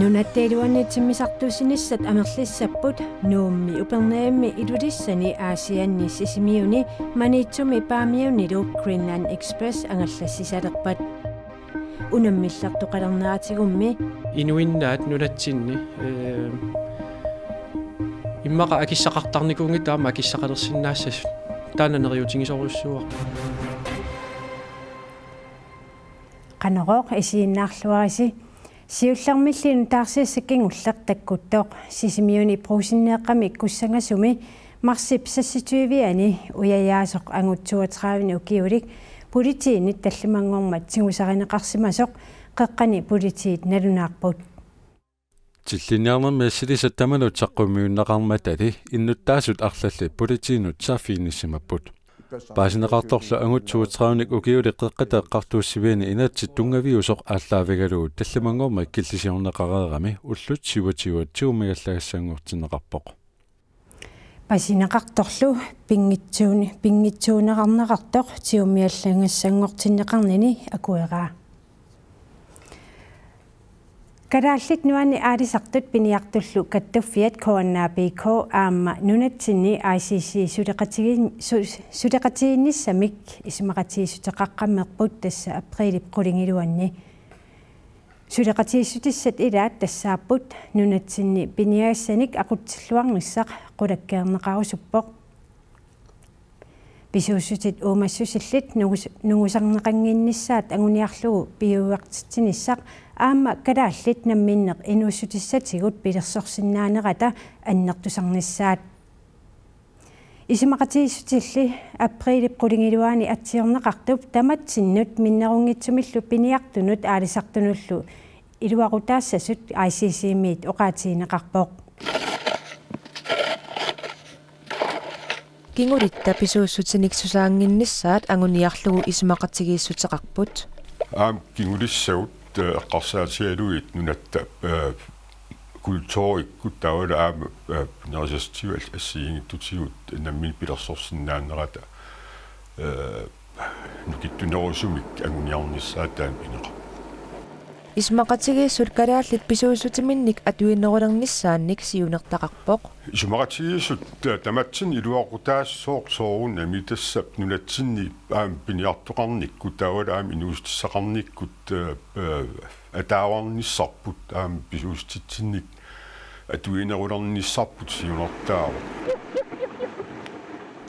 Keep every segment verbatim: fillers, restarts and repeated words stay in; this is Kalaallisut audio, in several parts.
Nunatta iluani timmisartuussinissat amerlissapput. Nuummi, Upernavimmi, Ilulissani, Aasianni Sisimiuni, Maniitsumi Paamiunilu Greenland Express angallassisalerpat. Unammillertoqalerneratigut inuinnaat nunatsinni, eh, immaqa akissaqartarnikuunngitsut aamma akissaqalersinnaassasut. Taanna neriuutigisorujussuuarput. Qanorooq isiginnaarluarisi. Siullermilli nutaarsiassat kingulleq takkuttoq Sisimiuni Brugsenneeqqami Kussangasumi marsip seksogtyve-ani ujajaasoq angut toogtredive ukiulik politiinit tallimanngormat tigusarineqarsimasoq qeqqani politiit nalunaarput. Tillinniarnermi assilisat tamanut saqqummiunneqarmatali innuttaasut arlallit politiinut saaffiginnissimapput. Paasineqartorlu angut toogtredive ukiulik qeqqata eqqartuussiviani inatsit tunngaviusoq aallaavigalugu tallimanngormat killisiorneqareerami ullut syvogtyve tigummiallagassanngortinneqarpoq. Paasineqartorlu pinngitsuun-, pinngitsuunerarneqartoq tigummiallagassanngortinneqarnini akueraa. Kalaallit Nunaanni aalisartut piniartullu kattuffiat K N A B K aamma nunatsinni I C C suleqatigiin-, su-, suleqatigiinnissamik isumaqatigiissuteqaqqammerput tassa apriilip qulingiluanni. Suleqatigiissutissat ilaat tassaapput nunatsinni piniagassanik aqutsilluarnissaq qulakkeerneqarusuppoq. Pisuussutit uumassusillit nungus-, nungusarneqannginnissaat anguniarlugu piujuartitsinissaq aamma kalaallit namminneq inuussutissatigut pilersorsinnaanerata annertusarnissaat. Isumaqatigiissutilli apriilip qulingiluaani atsiorneqartup tamatsinnut minnerunngitsumillu piniartunut aalisartunullu iluaqutaassasut I C C-miit oqaatigineqarpoq. Kingulitta pisuussutinik susaannginnissaat anguniarlugu isumaqatigiissuteqarput. Aamma kingulissagut, eh, eqqarsaatigalugit nunatta, eh, kulturikkut taavalu aamma, eh, nerisassutigullu assigiinngitsutigut namminneq pilersorsinnaanerata, eh, nukittunerusumik anguniarnissaat taanna pineqarpoq. Isumaqatigiissut kalaallit pisuussutiminnik atuinerulernissaannik siunertaqarpoq. Isumaqatigiissut, eh, tamatsinnut iluaqutaassooq soorunami tassa nunatsinni aamma piniartoqarnikkut taavalu aamma inuussutissaqarnikkut, eh, eh, ataavarnissarput aamma pisuussutitsinnik atuinerulernissarput siunertaavoq.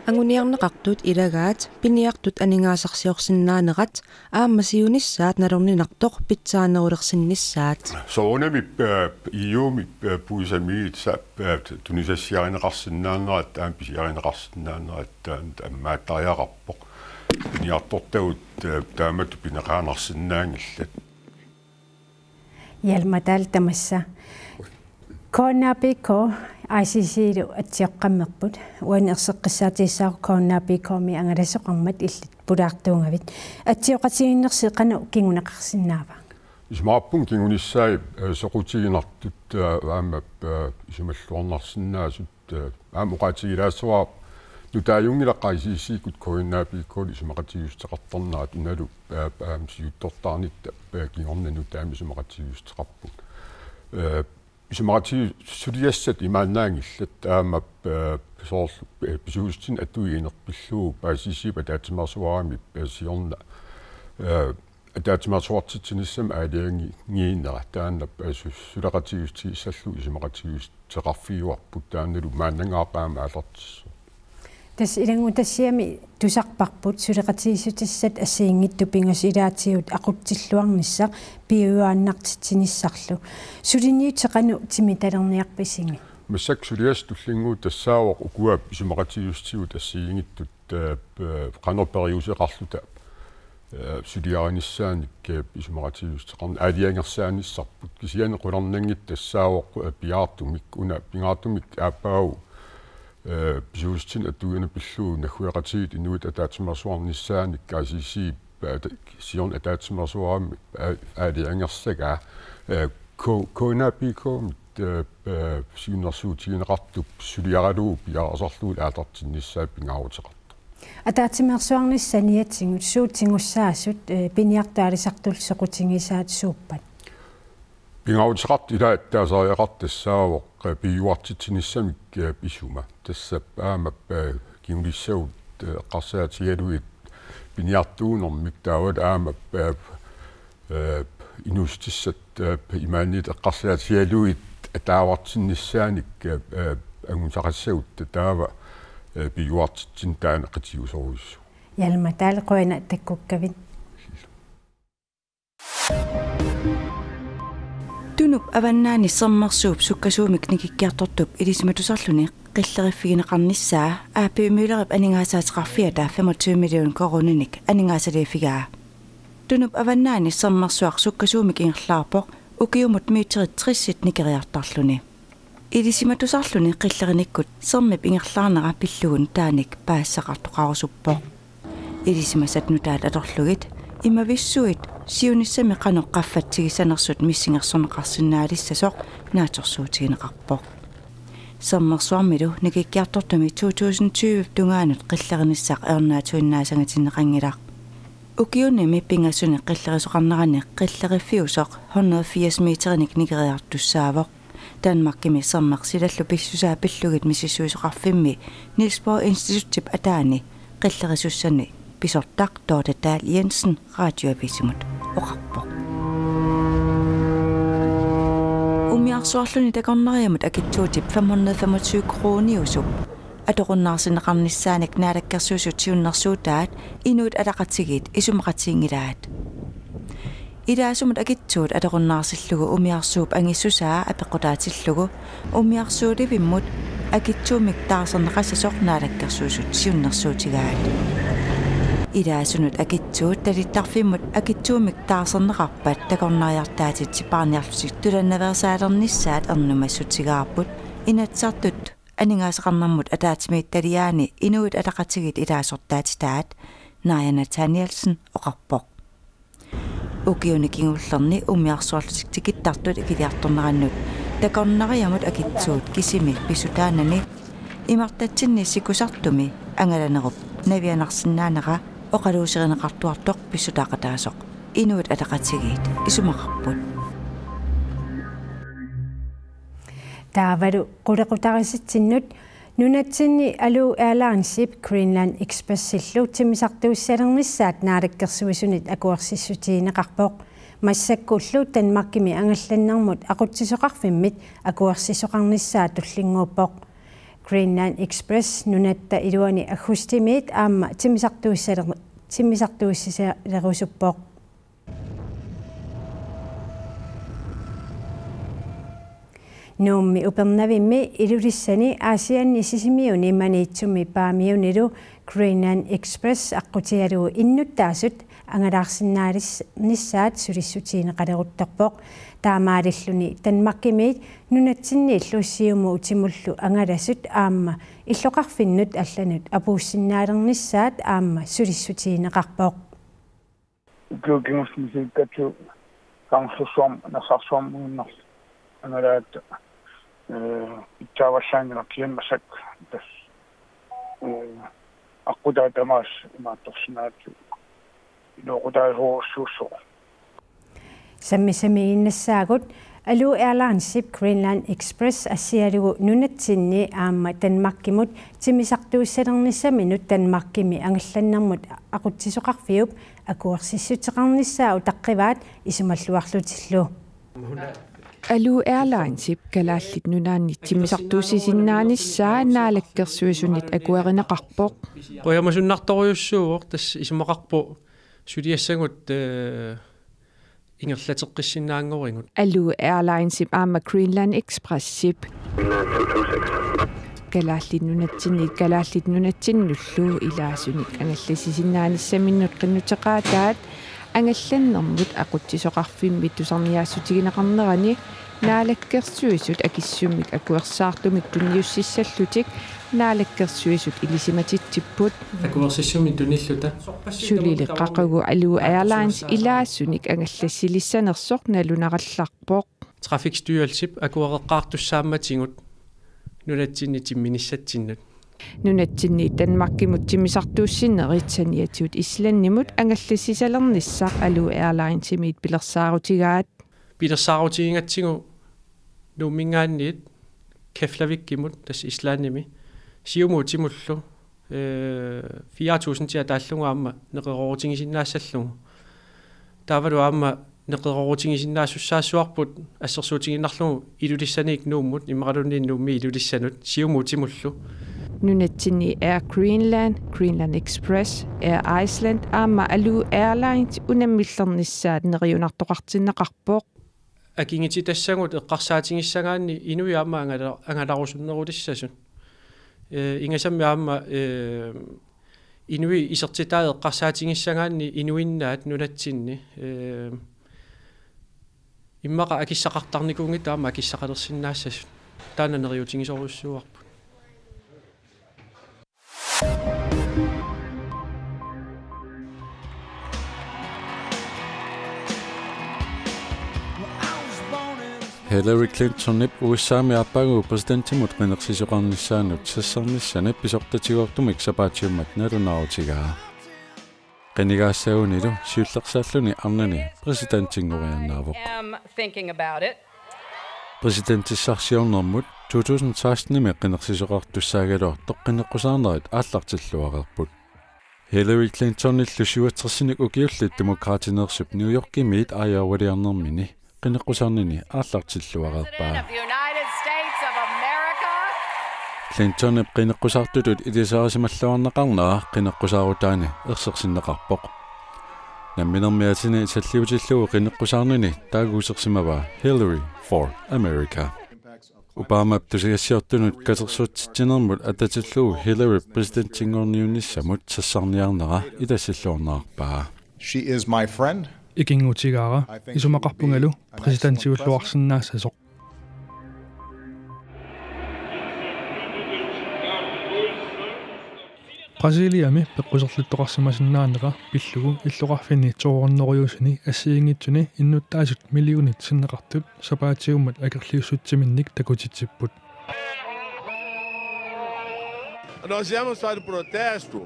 Anguniarneqartut ilagaat piniartut aningaasarsiorsinnaanerat aamma siunissaat nalorninartoq pitsaanerulersinnissaat. Soorunami, eh, E U-mi, eh, puisamiit sa-, eh, tunisassiarineqarsinnaanerat aamma pisiarineqarsinnaanerat taanna ammaattariaqarpoq. Piniartortagut, eh, taamatut pineqaannarsinnaanngillat. Hjalmar Dahl tamassa. K N A B K I C C-lu atsioqqammerput. Uani erseqqissaatigissavarput K N A B K-mi angalasoqarmat illit pulaartuugavit. Atsioqatigiinnersi qanoq kinguneqarsinnaava? Isumaqarpunga kingunissaat, eh, soqutiginartut, eh, aamma, eh, isumalluarnarsinnaasut, eh, aamma oqaatigilaassavara nutaajunngilaq I C C-kkut K N A B K-lu isumaqatigiissuteqartarnerat unalu, eh, aamma siuttortaarnitta, eh, kingorna nutaamik isumaqatigiissuteqarput. Eh, isumaqatigiissut suliassat imaannaanngillat aamma, eh, soorlu, eh, pisuussutinik atuineq pillugu paasissuup ataatsimeersuarmi, eh, siorna, eh, ataatsimeersuartitsinissamut aalajangiinnera taanna, eh, su-, suleqatigiissutigissallugu isumaqatigiissuteqarfigivarput taannalu maannangaarput aamma aallartissaaq. Tassa ilanngutassiami tusarparput suleqatigiissutissat assigiinngitsut pingasut ilaatigut aqutsilluarnissaq piujuaannartitsinissarlu. Suliniutit qanoq timitalerniarpisigit? Massakkut suliassat tullinnguutit tassaavoq ukua isumaqatigiissutigut assigiinngitsut, eh, eh, qanoq periuseqarluta, eh, suliarinissaanik, eh, isumaqatigiissuteqarn-, aalajangersaanissarput. Kisianni qularnanngitsoq tassaavoq, eh, pingaartumik, una pingaartumik aappaagu, eh, pisuussutinik atuineq pillugu naggueqatigiit inuit ataatsimeersuarnissaannik I C C, eh, siorna ataatsimeersuarmi, eh, aalajangersagaa, eh, K-, K N A B K-mit, eh, eh, siunnersuutigineqartup suliaralugu piareersarlugu aallartinnissaa pingaaruteqartoq. Ataatsimeersuarnissaq saniatigut suut tigussaasut, eh, piniartut aalisartullu soqutigisaat suuppat? Pingaaruteqartoq ilaa taasariaqartoq tassaavoq piujuartitsinissamik, eh, pisuma. Tassa aamma, eh, kingulissagut, eh, eqqarsaatigalugit piniartuunermik taava aamma, eh, eh, inuussutissat, eh, imaanniit eqqarsaatigalugit ataavartinnissaanik, eh, eh, angusaqassagutta taava, eh, piujuartitsineq taanna qitiusorujussuuvoq. Hjalmar Dahl, qujanaq takkukkavit. Tunup avannaani sermersuup sukkasuumik nikikkiartortup ilisimatusarluni qilleriffigineqarnissaa A P Møllerip aningaasaateqarfiata femogtyve million koruuninik aningaasaliiffigaa. Tunup avannaani sermersuaq sukkasuumik ingerlaarpoq ukiumut meterit tressit nikeriartarluni. Ilisimatusarluni qillerinikkut sermip ingerlaarnera pillugu nutaanik paasisaqartoqarusuppoq. Ilisimasat nutaat atorlugit imavissuit siunissami qanoq qaffatsigissanersut missingersorneqarsinnaalissasoq naatsorsuutigineqarpoq. Sermersuarmilu nikikkiartortumi to tusind tyve tungaanut qillerinissaq ajornaatuinnaassangatinneqanngilaq. Ukiunimi pingasuni qillerisoqarnerani qilleriffiusoq hundrede firs meterinik nikeriartussaavoq. Danmarkimi sermeq silallu pissusaa pillugit misissuisoqarfimmi Niels Bohr Instituttip ataani qillerisussani pisortaq Dorthe Dahl Jensen Radioavisimut oqarpoq. Umiarsuarluni takornariamut akitsuutip fem hundrede femogtyve koruuniusup atorunnaarsinneqarnissaanik Naalakkersuisut siunnersuutaat Inuit Ataqatigiit isumaqatiginngilaat. Ilaasumut akitsuut atorunnaarsillugu umiarsuup angissusaa apeqqutaatillugu umiarsuulivimmut akitsuumik taarserneqassasoq Naalakkersuisut siunnersuutigaat. Ilaasunut akitsuut talittarfimmut akitsuumik taarserneqarpat takornariartaatit sipaarniarlutik tulannaveersaalernissaat ernumassutigaarput Inatsisartut aningaasaqarnermut ataatsimiititaliaani Inuit Ataqatigiit ilaasortaatitaat Naaja Nathanielsen oqarpoq. Ukiuni kingullerni umiarsuarlutik tikittartut ikiliartornerannut takornariamut akitsuut kisimi pissutaanani imartatsinni sikusartumi angalanerup navianarsinnaanera oqaluuserineqartuartoq pissutaaqataasoq Inuit Ataqatigiit isumaqarput. Taavalu qulequtarisatsinnut. Nunatsinni Aluu Airlinesip Greenland Expressillu timmisartuussalernissaat Naalakkersuisunit akuersissutigineqarpoq. Massakkullu Danmarkimi angallannermut aqutsisoqarfimmit akuersisoqarnissaa tullinnguuppoq. Greenland Express nunatta iluani aggustimiit aamma timmisartuussaler-, timmisartuussisalerusuppoq. Nuummi Upernavimmi Ilulissani Aasianni Sisimiuni Maniitsumi Paamiunilu Greenland Express aqqutigalugu innuttaasut angalaarsinnaalis-, nissaat sulissutigineqaleruttorpoq. Taamaalilluni Danmarkimiit nunatsinniillu Siumuutimullu angalasut aamma illoqarfinnut allanut apuussinnaalernissaat aamma sulissutigineqarpoq. Ukiut kingulliit misigikkatsigu Kangerlussuarmi Narsarsuarmiunnarlu angalaat, eh, pitsaavallaanngilaq, kiammasak tassa, eh, aqqutaa tamaasa imaattorsinnaagatsigu iluaqutaasorujussuussaaq. Sammisamiiginnassaagut Aluu Airlinesip Greenland Express assigalugu nunatsinni aamma Danmarkimut timmisartuussalernissaminut Danmarkimi angallannermut aqutsisoqarfiup akuersissuteqarnissaa utaqqivaat isumalluarlutillu. Aluu Airlinesip Kalaallit Nunaanni timmisartuussisinnaanissaa Naalakkersuisunit akuerineqarpoq. Qujamasunnartorujussuuvoq, tassa isumaqarpoq suliassagut, eh, ingerlateqqissinnaanngorigut. Aluu Airlinesip aamma Greenland Expressip Kalaallit Nunatsinniit Kalaallit Nunatsinnullu ilaasunik angallassisinnaanissaminut qinnuteqaataat angallannermut aqutsisoqarfimmit tusarniaassutigineqarnerani Naalakkersuisut akissummik akuersaartumik tunniussissallutik Naalakkersuisut ilisimatitsipput. Akuersissummik tunilluta. Sulili qaqugu Aluu Airlines ilaasunik angallassilissanersoq nalunarallarpoq. Trafikstyrelsip akuereqqaartussaammatigut nunatsinni timminissatsinnut. Nunatsinni Danmarkimut timmisartuussinerit saniatigut Islandimut angallassisalernissaq Aluu Airlinesimiit pilersaarutigaat. Pilersaarutigigatsigu Nuumminngaanniit Keflavíkimut, tassa Islandimi, Siumuutimullu, ee, fire tusind taallugu aamma neqeroorutigisinnaassallugu. Taavalu aamma neqeroorutigisinnaassussaassavarput assersuutigiinnarlugu Ilulissaniit Nuummut, immaqaluunniit Nuummiit Ilulissanut, Siumuutimullu. Nunatsinni Air Greenland, Greenland Express, Air Iceland aamma Aluu Airlines unammillernissaat neriunartoqartinneqarpoq. Akigititassagut eqqarsaatigissagaanni inuit aamma angala-, angalarusunnerulissasut. Ee, ingasammi aamma, ee, inuit isertitaat eqqarsaatigissagaanni inuinnaat nunatsinni, ee, immaqa akissaqartarnikuunngitsut aamma akissaqalersinnaassasut. Taanna neriuutigisorujussuuarput. Hillary Clintonip U S A-mi aappaagu præsidentimut qinersisoqarnissaanut sassarnissani pisortatigoortumik sapaatiummat nalunaarutigaa. Qinigaassagunilu siullersaalluni arnani præsidentinngoriarneqarpoq. Am thinking about it. Præsidentissarsiornermut to tusind seksten-imi qinersisoqartussaagaluartoq qineqqusaarnerit aallartilluareerput. Hillary Clintonillu syvogtresinik ukiullit Demokraatineersup New Yorkimiit ajorvaliarnermini qineqqusaarnini aallartilluareerpaa. Clintonip qineqqusaartutut ilisarisimalluarneqarnera qineqqusaarutaani ersersinneqarpoq. Namminermi atini salliutillugu qineqqusaarnini taaguusersimavaa Hillary for America. Obamap tusagassiortunut katersuutsitsinermut atatillugu Hillary præsidentinngorniunnissamut sassarniarnera ilassilluarnerarpaa. She is my friend. Ikinngutigaara, isumaqarpungalu præsidentiulluarsinnaassasoq. Brasiliami peqquserluttoqarsimasinnaanera pillugu illoqarfinni to hundredeusini assigiinngitsuni innuttaasut millionit sinneqartut sapaatiummat akerliussutsiminnik takutitsipput. Nós viemos para o protesto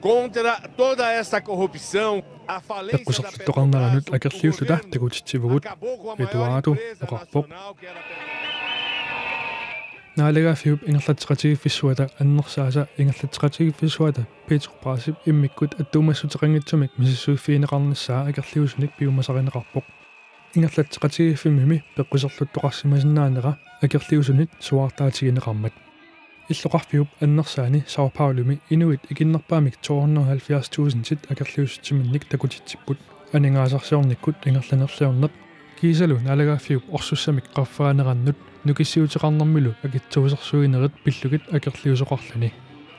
contra toda essa corrupção, a falência da Petrobras, o governo acabou com a Petrobras. Peqquserluttoqarneranut akerliulluta takutitsivugut, Eduardo oqarpoq. Naalagaaffiup ingerlatseqatigiiffissuata annersaasa ingerlatseqatigiiffissuata Petrobrasip immikkut attuumassuteqanngitsumik misissuiffigineqarnissaa akerliusunik piumasarineqarpoq. Ingerlatseqatigiiffimmi peqquserluttoqarsimasinnaanera akerliusunit suaartaatigineqarmat. Illoqarfiup annersaani São Paulomi inuit ikinnerpaamik to hundrede og halvfjerds tusindit akerliussutsiminnik takutitsipput. Aningaasarsiornikkut ingerlanerliorneq kiisalu naalagaaffiup orsussamik qaffaanerannut nukissiuteqarnermilu akitsuusersuinerit pillugit akerliusoqarluni.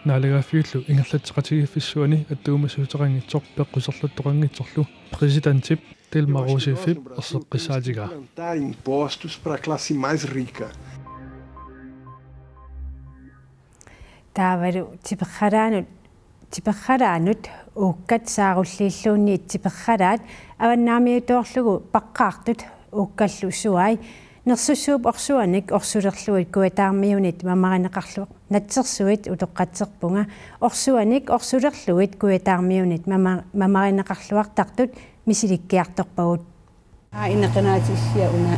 Naalagaaffiullu ingerlatseqatigiiffissuani attuumassuteqanngitsoq peqquserluttoqanngitsorlu præsidentip Dilma Rousseffip erseqqissaatigaa. Impostos para a classe mais rica. Taavalu tiperalaanut, tiperalaanut uukkat saarulliilluunniit tiperalaat avannaamiutoorlugu paqqaartut uukkallu suai. Nersussuup orsuanik orsulerlugit Kujataarmiunit mamarineqarluartartut. Natsersuit utoqqatserpunga orsuanik orsulerlugit Kujataarmiunit mama-, mamarineqarluartartut misilikkiartorpagut. Aa, ineqinaatissiaq una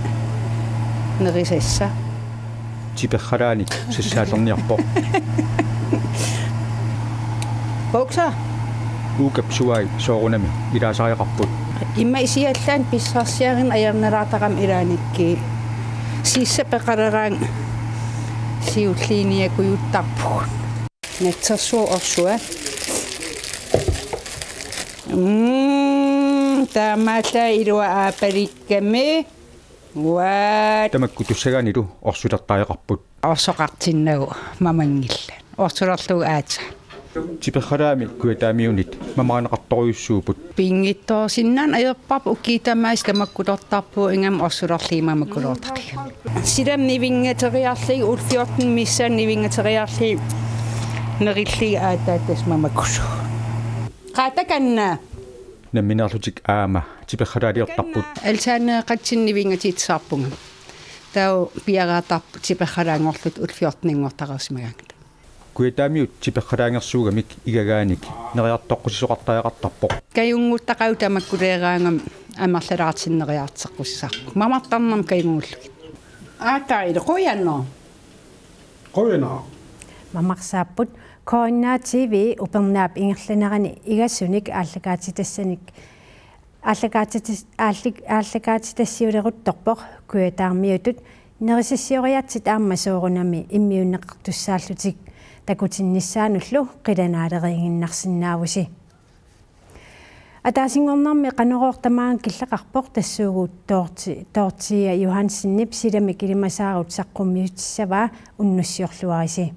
nerisassa. Tiperalaanit sassaallerniarpoq. Bukser. Uukkap suai soorunami ilaasariaqarput. Immaqa isiallaat pissarsiarineq ajornalaartaqaaq ilaannikkut. Sissap peqaleraangat siulliiniakujuttarpugut. Natsersuup orsua. Mm, taamaallaat ilua aappalikkami. What? Tamakku tussagaannilu orsulertariaqarput. Orsoqartinnagu mamanngillat. Orsulerlugu aatsaat. Tiperalaami Kujataarmiunit mamarineqartorujussuupput. Pinngitsoorsinnaaneq ajorparput, ukiut tamaasa tamakkulertarpugut, ingammik orsulerlugit mamakkulertarput. Silami nivinngateriarlugit, ullormi missaani nivinngateriarlugit, nerillugit aatsaat tassa mamakkusugut. Qaatakanna. Nammineerlutik aamma tiperalaaliortarput. Altaneeqatsinni nivinngatitsisarpunga. Taava piareertarput tiperalaanngorluta ullormiunngortareersimagamik. Kujataarmiut tiperalaangersuugamik igagaanik neriartoqqusisoqartariaqartarpoq. Kajunnguttaqaaq tamakkuleeraangama amerlalaartinneriarteqqussaaq. Mamartarnermik kajunnguullugit. Aatsaat qujanaq. Qujanaq. Mamarsaapput. K N A T V upernaap ingerlanerani igasunik aallakaatitassanik aallakaatitas-, aallik-, aallakaatitassiuleruttorpoq kujataarmiutut nerisassioriaatsit aamma soorunami immiunneqartussaallutik takutinnissaanullu qilanaaleriiginnarsinnaavusi. Ataasinngornermi Qanorooq tamaanga killeqarpoq tassuugu Dorthe-, Dorthea Johansenip silamik ilimasaarut saqqummiutissavaa unnussiorluarisi.